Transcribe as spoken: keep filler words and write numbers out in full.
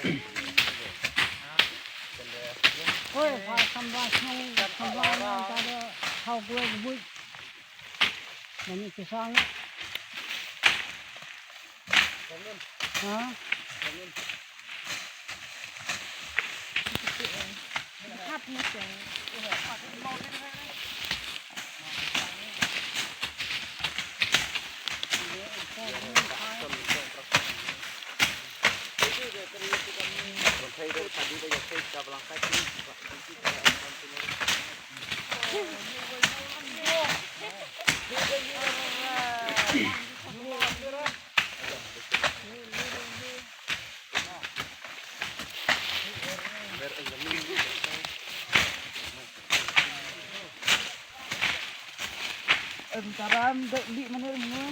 Oi, ka sambal shnong, sambal ngan ka da hau kue buit. Nani kisang. Ha? Hap ni seng. Entaram dek di mana mana.